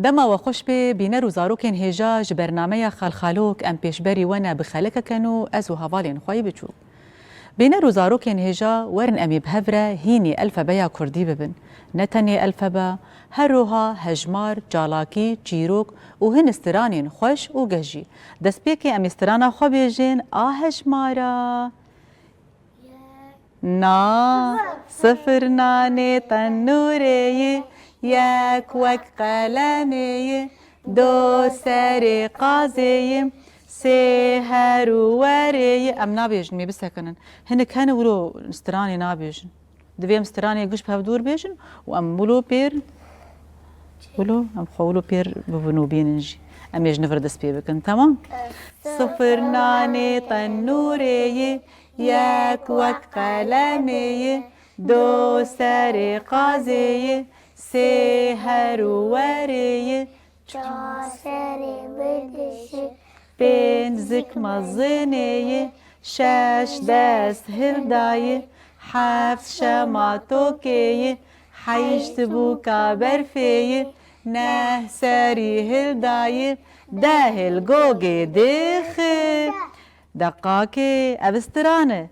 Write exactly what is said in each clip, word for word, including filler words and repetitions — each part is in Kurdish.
Dema we xweş bê, bîner û zarokên hêja ji bernameya Xalxalok em pêşberî we ne bi xelekeke nû ez û hevalên xwe yî biçûk. Bîner û zarokên hêja, werin em ê bi hev re hînî elfebeya kurdî bibin. Ne tenê elfebe, her roha hejmar, çalakî, çîrok û hin stranên xweş û geh jî. Destpêkê em ê strana xwe bêjin a hejmara. Na, sifir nanê tenûrê yî, yek wek qelemê yî, do serê qazê yî, sê her û werê yî. Em nabêjin, mê bisekinin. Hinek hene wilo stranê nabêjin. Divê em stranê giş bi hev dûr bêjin û em wilo pêr, wilo, em xwe wilo pêr bibin û bînin jî. Em ê ji nivir dest pê bikin, temam? Sifir nanê tenûrê yî, yek wek qelemê yî, do serê qazê yî, sê her û werê yî, çar serê bidişi, pênc zik mezinê yî, şeş dest hildayî, heft şema tokê yî, heşt bûka berfê yî, neh serî hildayî, deh hilgogê dixi. Deqakê, ev stran e.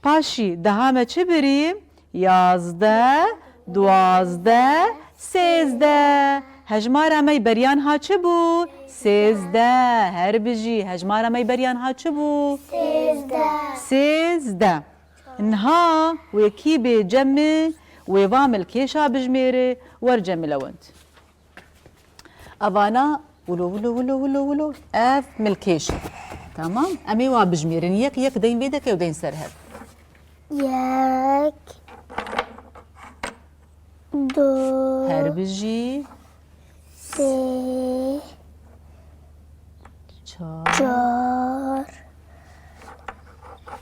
Paşî deha me çi birî? Yazdeh, duwazdeh, sêzdeh. Hejmara me beriyan ha çi bû? Sêzdeh. Her bijî. Hejmara me beriyan ha çi bû? Sêzdeh. Sêzdeh. Niha wê kî bê cem min, wê va milkêşa bijmêre, wer cem min Lewend. Evana wilo, wilo, wilo, wilo, wilo. Ev milkêş e. Tamam. Em ê wa bijmêrin. Yek, yek deyn vê deke û deyn ser hev. Yek. Du. Her bijî. Sê. Çar. Çar.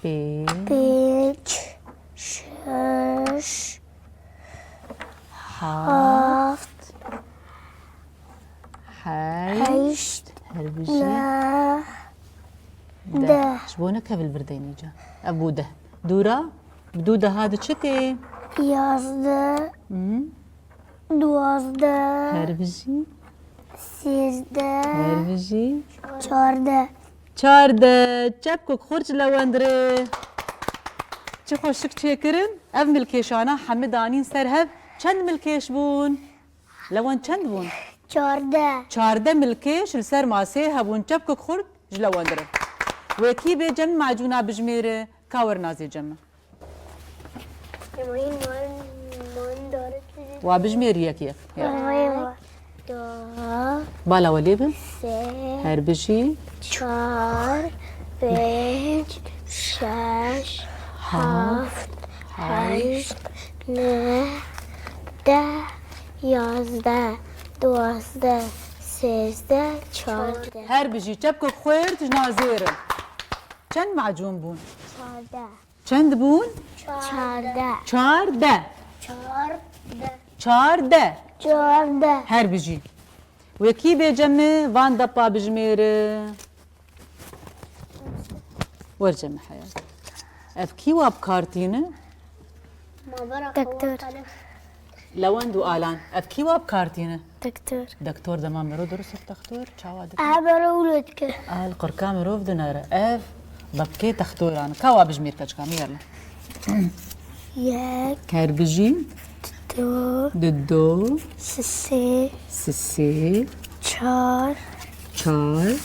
Pênc. Pênc. Şeş. Haft. Haft. Heşt. Heşt. Her bijî. Neh. Deh. Deh. Ji bo ne kevil vir deynê ca. Ev bû deh. Dûra, bi dû deha di çi tê? Yazdeh. Hı. Duwazdeh. Her bijî. Sêzdeh. Her bijî. Çardeh. Çardeh. Çepkok xurt ji Lewend re. Çi xweşik çêkirin. Ev milkêşana hemî danîn ser hev. Çend milkêş bûn? Lewend çend bûn? Çardeh. Çardeh milkêş li ser masê hebûn. Çepkok xurt ji Lewend re. Wê kî bê cem macûna bijmêre, ka wer nazê cem min. Wa bijmêr yek yek. Ya. Yek, du, Bala we lê bin. Sê, Her bijî. Çar, pênc, şeş, Haft, heft, heşt, neh, deh, yazdeh, duwazdeh, sêzdeh, çardeh. Her bijî. Çepkok xurt ji nazê re. Çend macûn bûn? Çardeh. Çend bûn? Çardeh. Çardeh. Çardeh. Çardeh. Çardeh. Her bijî. Wê kî bê cem min van depa bijmêre. Wer cem min heyat. Ev kî wa bi kar tîne? Doktor. Lewend û Alan. Ev kî wa bi kar tîne? Doktor. Doktor dema mirov dirusik doktor, çawa dike? Aha, mirov wilo dike. Ah, li qirka mirov dinere. Ev bebkê doktoran. Ka wa bijmêr keçika min, yalla. Yek. Her bijî. Dido. Dido. Sisê. Sisê. Çar. Çar.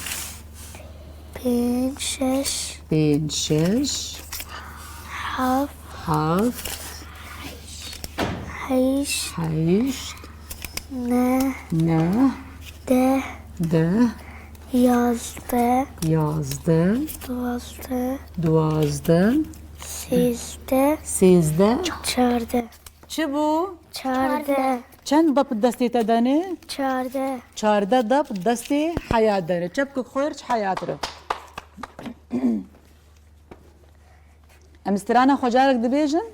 Pênc, şeş. Pênc, şeş. Heft. Heft. Heşt. Heşt. Neh. Neh. Deh. Deh. Yazdeh. Yazdeh. Duwazdeh. Duwazdeh. Sêzdeh. Sêzdeh. Çardeh. Çi bû? Çardeh. Çend dep destê te dane? Çardeh. Çardeh dep destê Heyat dane. Çepkok xurt ji Heyat re. Em strana xwe carek dibêjin?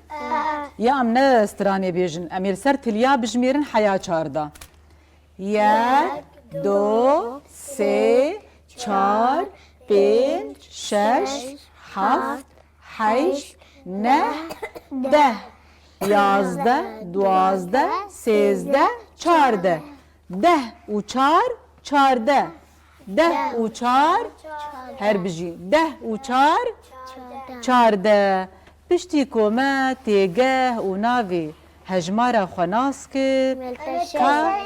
Ya em ne stranê bêjin. Em ê li ser tiliya bijmêrin heya çardeh. Yek, du, sê, çar, pênc, şeş, heft, heşt, neh, deh, yazdeh, duwazdeh, sêzdeh, çardeh. Deh û çar, çardeh. Deh û çar, her bijî. Deh û çar, çardeh. Piştî ku me têgeh û navê hejmara xwe nas kir, ka,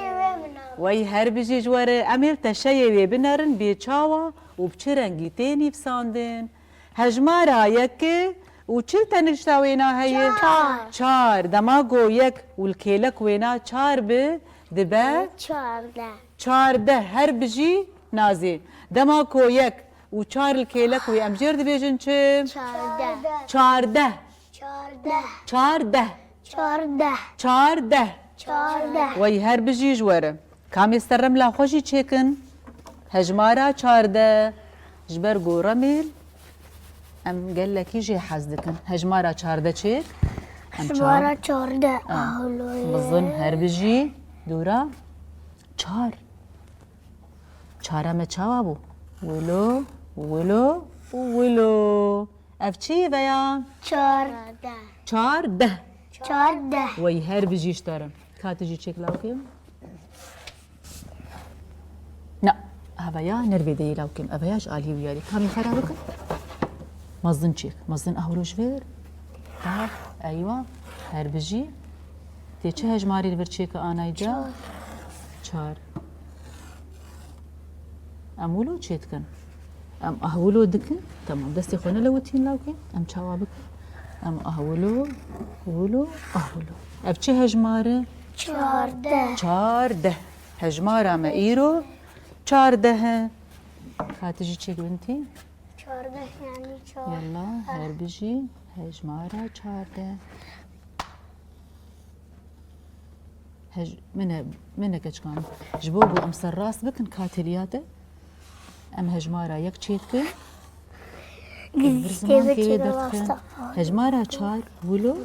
wey her bijî ji we re, em ê li teşeyê wê binerin bê çawa û bi çi rengî tê nivîsandin. Hejmara yekê û çil tenişta wêna heye? Çar. Çar. Dema ku yek û li kêlek wêna çar bi, dibe? Çardeh. Çardeh. Her bijî Nazê. Dema ku yek û çar li kêlek wê, em jêr dibêjin çi? Çardeh. Çardeh. Çardeh. Çardeh. Çardeh. Çardeh. Wey her bijî ji we re. Kamê ser remla xwe jî çêkin. Hejmara çardeh. Ji ber ku remêl em gelekî jê hez dikin. Hejmara çardeh çêk. Em çar- Hejmara çardeh Ah, ahloye. Mizin her bijî. Dûra. Çar. Çara me çawa bû? Wilo, wilo û wilo. Ev çi ye veya? Çardeh. Çardeh. Çardeh. Wey her bijî ji te re. Ka tu jî çêk lawkê. Na, ev ya nervê de yê lawkê. Ev ya ji alî wiyarî. Kamî xera bikin. Mezin çêk. Mezin ahwiro ji vir. Bak, eywa. Her bijî. Tê çi hejmarî li vir çêke anayî ca? Çar. Çar. Em wilo çê dikin. Em ah wilo dikin. Tamam, destê xwe nelewitîn lawkê. Em çawa bikin? Em ah wilo, wilo, ah wilo. Ev çi hejmar e? Çardeh. Çardeh. Hejmara me îro çardeh e. Ka tu jî çêk bintî. Çardeh yani çar. Yalla, her bijî hejmara çardeh. Hej-, mine, mine keçikan. Ji bo ku em serrast bikin ka têliya te, em hejmara yek çêdikin. Em vir zimankê wê derdikin. Hejmara çar, wilo,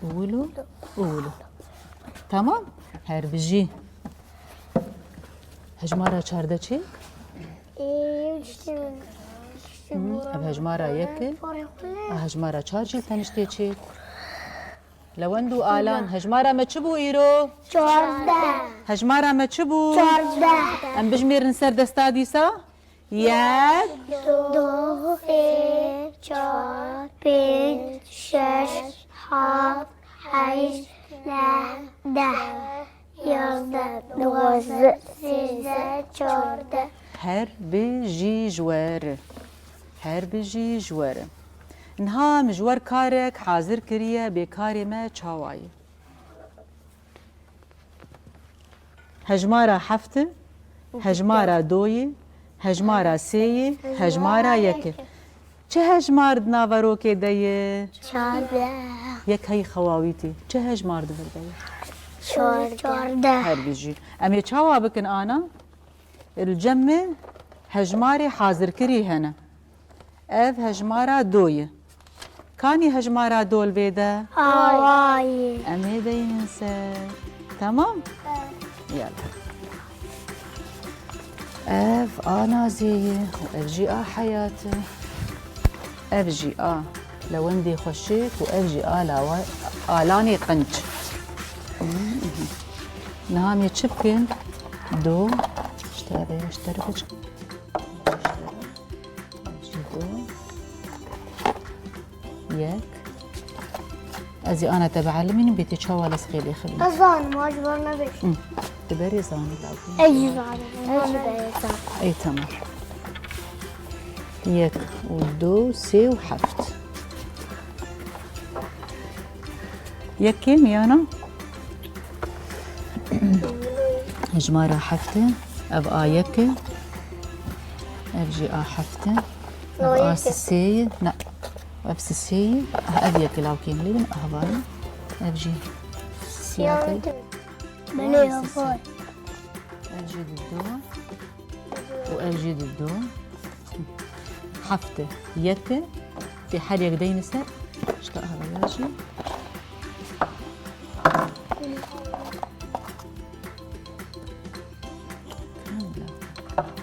wilo, wilo. Tamam? Her bijî. Hejmara çardeh çi? Ee, işte, işte Hı, bu ev hejmara yek e. Parayı koyayım. A hejmara çar jî teniştê çi? Lewend û Alan, hejmara me çi bû îro? Çardeh. Hejmara me çi bû? Çardeh. Em bijmêrin ser desta dîsa? Yek. Du, sê, çar, pênc, şeş, heft, heşt, neh, deh. Yazdeh, duwazdeh, sêzdeh, çardeh. Her bijî ji we re. Her bijî ji we re. Niha min ji we re karek hazir kiriye, bê karê me çawa ye? Hejmara heft e, hejmara do ye, hejmara sê ye, hejmara yek e. Çi hejmar di naverokê de ye? Çardeh. Yek heyî xewawîtî. Çi hejmar di vir de ye? Çardeh. Her bijî. Em ê çawa bikin ana? Li cem me hejmarê hazirkirî hene. Ev hejmara do ye. Kanî hejmara do li vê de? Awayî. Em ê deynin ser. Tamam? Evet. Yala. Ev a Nazê ye û ev jî a Heyat e. Ev jî a Lewendê xweşik û ev jî a lawa-, Alanê qinc. Niha em ê çi bikin? Do. Ji te re, ji te re biçin. Ji bo yek. Ez ê ana te bielîmînim, bê tê çawa lezqê lê xivînim. Ez zanim, ha, ji ber nebêjim. Hı. Tu berê zanî, lawkî. Ez jî zanim. Ez jî berê zanim. Ey, tamam. Yek û du, sê û heft. Yek kêm yana? Hejmara heft e. Ev a yek e. Ev jî a heft e. Ev a sisê ye. Ne. Ev sisê ye. Ah, ev yek e lawkê min lê bin. Ah, va ye. Ev jî siyah e. Belê, sisê. Ev jî didu. Û ev jî didu. Heft e. Yek e. Tê her yek deyne ser. Ji te ahava ya jî.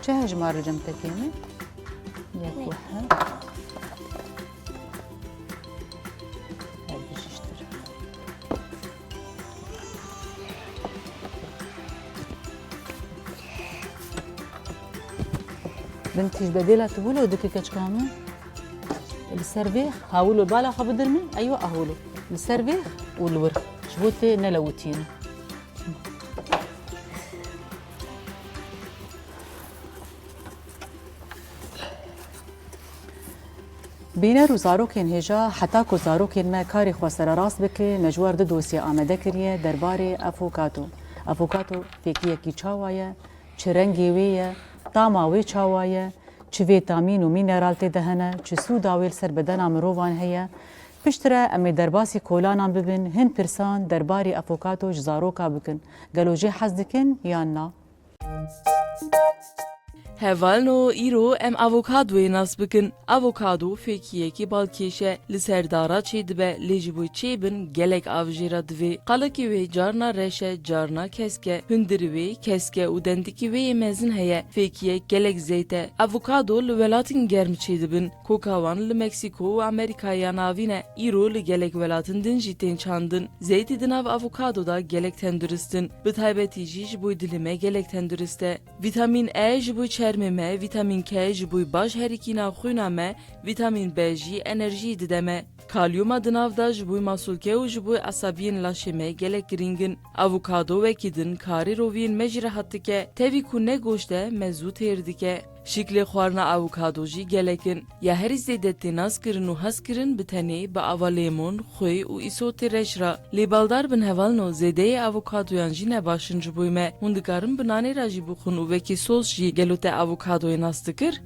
Çi hejmar li cem te kêm e? Yek û heft. Her bijîştir. Bin tîj bedêla tu wilo dike keçika min. Li ser vêx, ha wilo bala xwe bidir min, eywa a wilo. Li ser vêx û li wir. Ji bo tê nelewitîne. Bîner û zarokên hêja heta ku zarokên me karê xwe sererast bike, me ji wer du dosye amade kiriye derbarê avokado. Avokado fêkiyekî çawa ye, çi rengê wê ye, tama wê çawa ye, çi vîtamîn û mîneral tê de hene, çi sûda wê li ser bedena mirovan heye. Piştre em ê derbasî kolanan bibin, hin pirsan derbarê avokado ji zaroka bikin. Gelo jê hez dikin yan na? Hevalno, îro em avokadoyê nas bikin. Avokado fêkiyekî balkêş e. Li ser dara çêdibe, lê ji bo çêbin gelek av jê re divê. Qalekî wê carna reş e, carna kesk e. Hundirî wê kesk e û dendikî wê yê mezin heye. Fêkiyek gelek zeyt e. Avokado li welatên germ çêdibin. Koka wan li Meksîko û Amerîkaya Navîn e. Îro li gelek welatên din jî tên çandin. Zeytî di nav avokado de gelek tendurist in. Bi taybetî jî ji bo dilê me gelek tendurist e. Vîtamîn E ji bo çermê me, vîtamîn K ji bo baş herikîna xwîna me, vîtamîn B jî enerjiyê dide me. Kalyuma di nav de ji bo masûlke û ji bo esabiyên laşê me gelek girîng in. Avokado wekî din karê roviyên me jî rehet dike, tevî ku ne goşt e, me zû têr dike. Şiklê xwarina avokado jî gelek in. Ya herî zêde tê naskirin û hezkirin bi tenê, bi ava lêmon, xwê û îsotê reş re. Lê baldar bin hevalno, zêdeyê avokadoyan jî ne baş in ji bo me. Hûn dikarin bi nanê re jî bixwin û wekî sos jî. Gelo te avokadoyê nas dikir?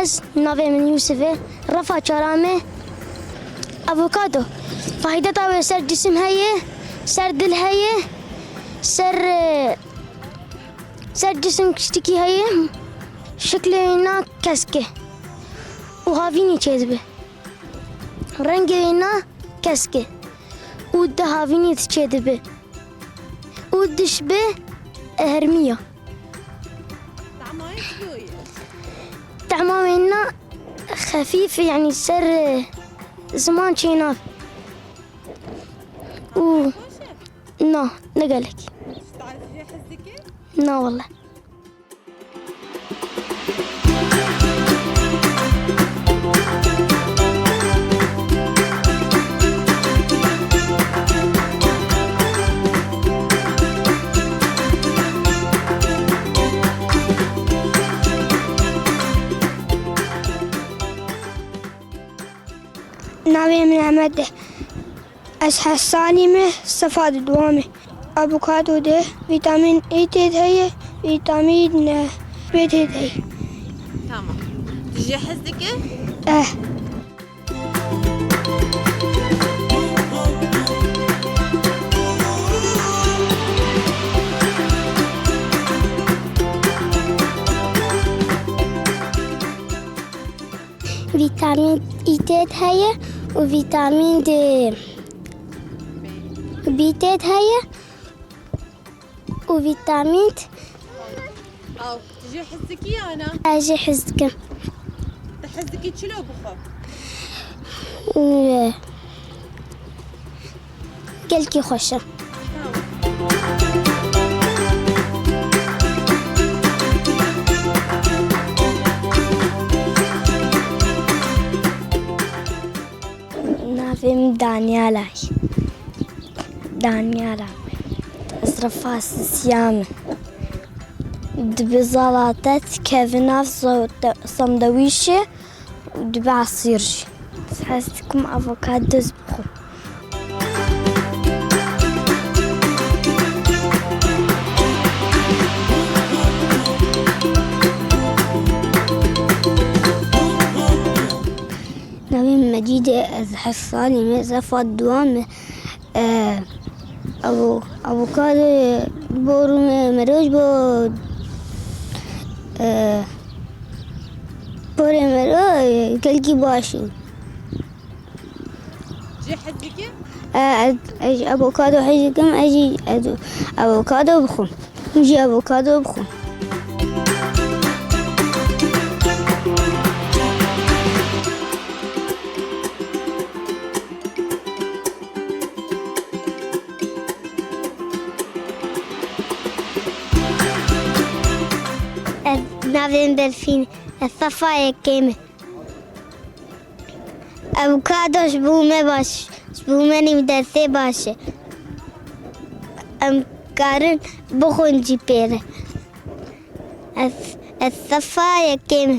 Ez navê min Yûsif e. Refa çara me avokado. Faydeta wê ser cisim heye, ser dil heye, ser, e, ser cisim tiştekî heye. Şiklê wîna kesk e û havînî çêdibe. Rengê wîna kesk e û di havînî de çêdibe. Û diş bi hermiya. Tahma wê çilo ye? Tahma wê na xefîf, yanî ser, e, ziman çênabe. Û baş e? Na, ne gelek. Tarifê hez dike? Na wele. Navê min Emed e. Ez heft salî me, sefa di dua me. Avokado de vîtamîn E tê de heye, vîtamîn B tê de heye. Tamam. Tu jê hez dike? Eh. Vîtamîn E tê de heye û vîtamîn D, B tê de heye û vîtamîn. Aw, tu jê hez dikî ya na? Ez jê hez dikim. Tu hez dikî çilo bixwe? Gelkî xweş e. Navê min Daniela ye. Daniela. Ez refasisiya me. Dibe zalate dikeve nav so-, sandewîşê. Dibe esîr jî. Ez hez dikim avokado bixwim. Navê min Mecîd e, ez heft salî me, sefa dua me. E, avo-, avokado bo rûmê mirov ji bo, Ee, porê mero, e, gelkî baş in. Jê hez dike? E, ez, ez avokado hez dikim, ez jî ez avokado bixwim. Hûn jî avokado bixwin. Ez navê min Delfîn e. Ez sefa yekê me. Avokado ji bo me baş, ji bo me nîvdersê baş e. Em karin bixwin jî pê re. Ez, ez sefa yekê me.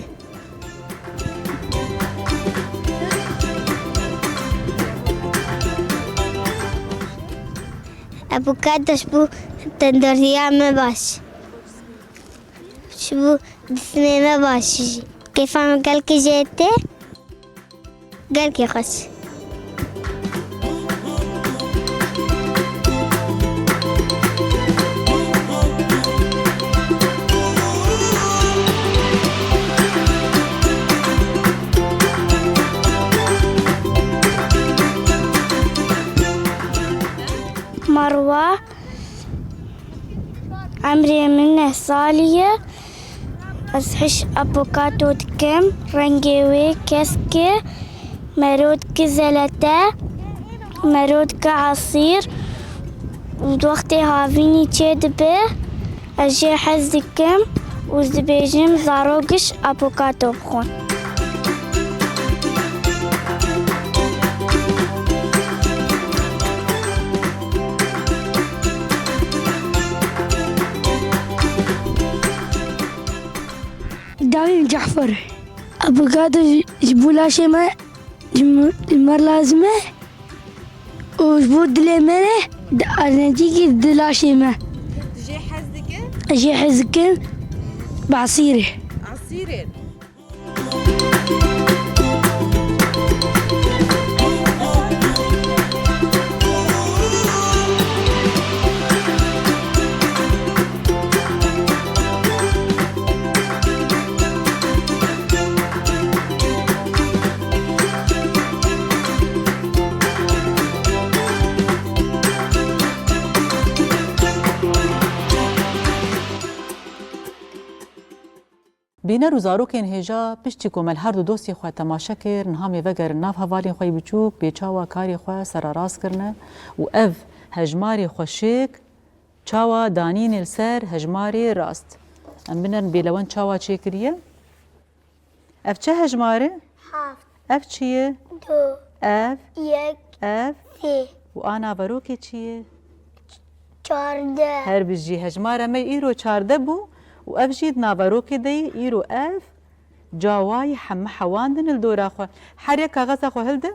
Avokado ji bo tenduriya me baş. Ji bo cisimê me baş jî. Kêfa min gelkî jê tê. Gelkî xweş. Merwa. Emrê min neh salî ye. Ez hiş apokato dikim. Rengê wê kesk e. Mero dike zelete. Mero dike esîr. Û wextê havînî çê dibe, ez jê hez dikim û dibêjim zarok giş apokato bixwin. Dawîn Cafer. Avokado ji, ji bo laşê me, ji me, ji me lazim e. Û ji bo dilê me re di arnecîkî di laşê me. Tu jê hez dike? Ez jê hez dikim. Bi esîrê. Esîrê. Bîner û zarokên hêja, piştî ku me li her du dostê xwe temaşe kir, niha em ê vegerin nav hevalên xwe yî biçûk, bê çawa karê xwe sererast kirine û ev hejmarê xweşik çawa danîne li ser hejmarê rast. Em binerin bêlewend çawa çêkiriye. Ev çi hejmar e? Heft. Ev çi ye? Du. Ev? Yek. Ev? Sê. Û a naverokê çi ye? Çardeh. Her bijî, hejmara me îro çardeh bû û ev jî di naverokê de ye. Îro ev cawayî heme hewandin li dora xwe. Her yek kaxeza xwe hilde.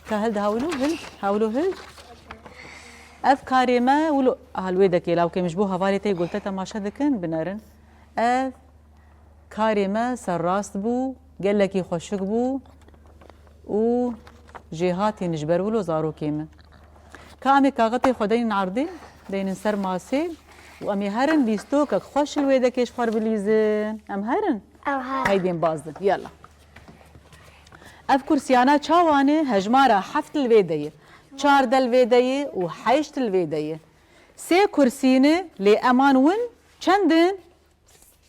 Ka hilde hawilo hil, hawilo hil. Ev karê me wilo, aha, li wê dekê lawkê min ji bo hevalê te yê ku li te temaşe dikin, binerin. Ev karê me serrast bû, gelekî xweşik bû û jêhatî ji ber wilo zarokê min. Ka em ê kaxetê xwe deynin erdê, deynin ser masê û em ê herin lîstokek xweş li wê dekê ji xwe re bilîzin. Em herin? Ew her. Heydên bazdin. Yela. Ev kursiyana çawa ne? Hejmara heft li vê de ye. Çardeh li vê de ye û heşt li vê de ye. Sê kursî ne, lê eman win çend in?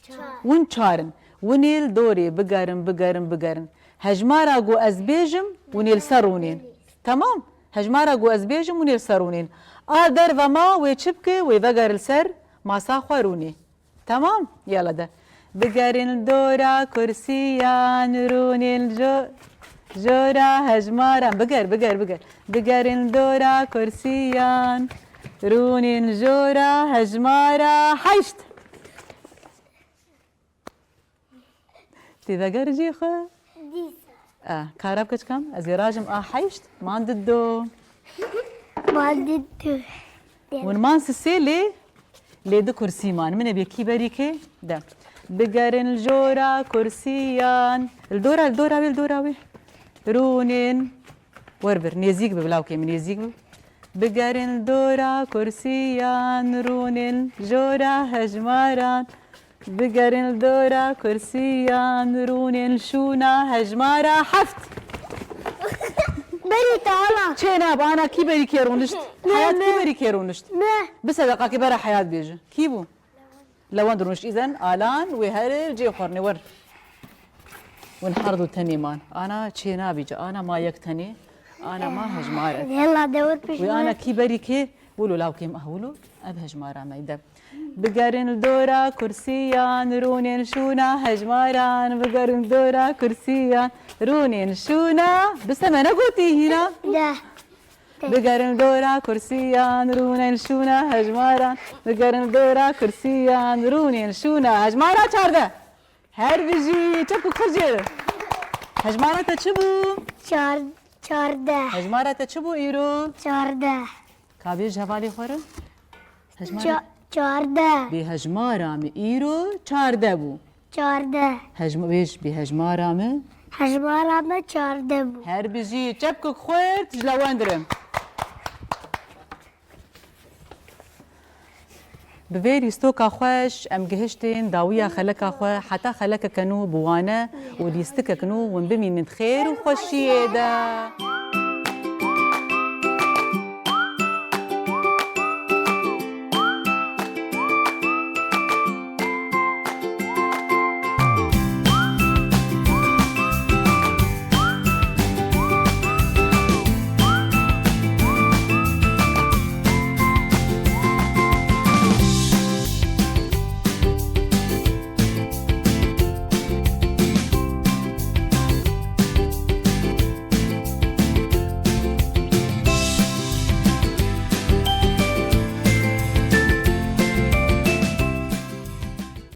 Çar. Win çar in. Winê li dorê bigerin, bigerin, bigerin. Hejmara ku ez bêjim, winê li ser rûnên. Temam? Hejmara ku ez bêjim, winê li ser rûnên. A derve ma wê çi bike, wê veger li ser masa xwe rûnê. Temam? Yala de. Bigerin li dora kursiyan, rûnên jo-, jora hejmaran. Biger, biger, biger. Bigerin li dora kursiyan, rûnên jora hejmara heşt. Tê veger cî xwe? Dîsa. E, kara bike çikam? Ez ê rajim a heşt, man di do. Man di do. Hûn man sisê lê, lê di kursî man. Min ê bê kî berî kê? De. Bigerin li jora kursiyan. Li dora, li dora wê, li dora wê. Rûnên. Wer bir, nêzîk bi, bilawkê min nêzîk bi. Bigerin li dora kursiyan, rûnên li jora hejmaran. Bigerin li dora kursiyan, rûnên şûna hejmara heft. Berî te ana. Çê nab, ana kî berî kê rûnişt? Ne, Heyat kî ne. berî kê rûnişt? Ne. Bi sedeqakê bera Heyat bêje. Kî bû? Lewend rûnişt îzen, Alan wê her cê xwarnê wer. Win her du tenê man. Ana çê nabî ci, ana ma yek tenê, ana ma hejmar e. Yalla dewir pişt Wê ana kî berî kê, wilo lawkê me, ah, wilo, ev hejmara me de. Bigerin li dora kursiyan, rûnên şûna hejmaran, bigerin li dora kursiyan, rûnên şûna. Biste me negotî hîna? De. Bigerin dora kursiyan, rûnên şûna hejmaran. Bigerin dora kursiyan, rûnên şûna hejmara çardeh. Her bijî, çepkûk xurcêrin. Hejmara te çi bû? Çar, çardeh. Hejmara te çi bû îro? Çardeh. Ka bêj hevalê xwe re? Hejmara Ça-, çardeh. Bê hejmara min îro çardeh bû. Çardeh. Hejm-, bêj, bê hejmara min. Hejmara min çardeh bû. Her bijî, çepkûk xurt ji lewend re. Bi vê lîstoka xweş em gihiştin dawiya xeleka xwe, heta xelekeke nû bi wane û lîstikek nû hûn bimînin di xêr û xweşiyê de.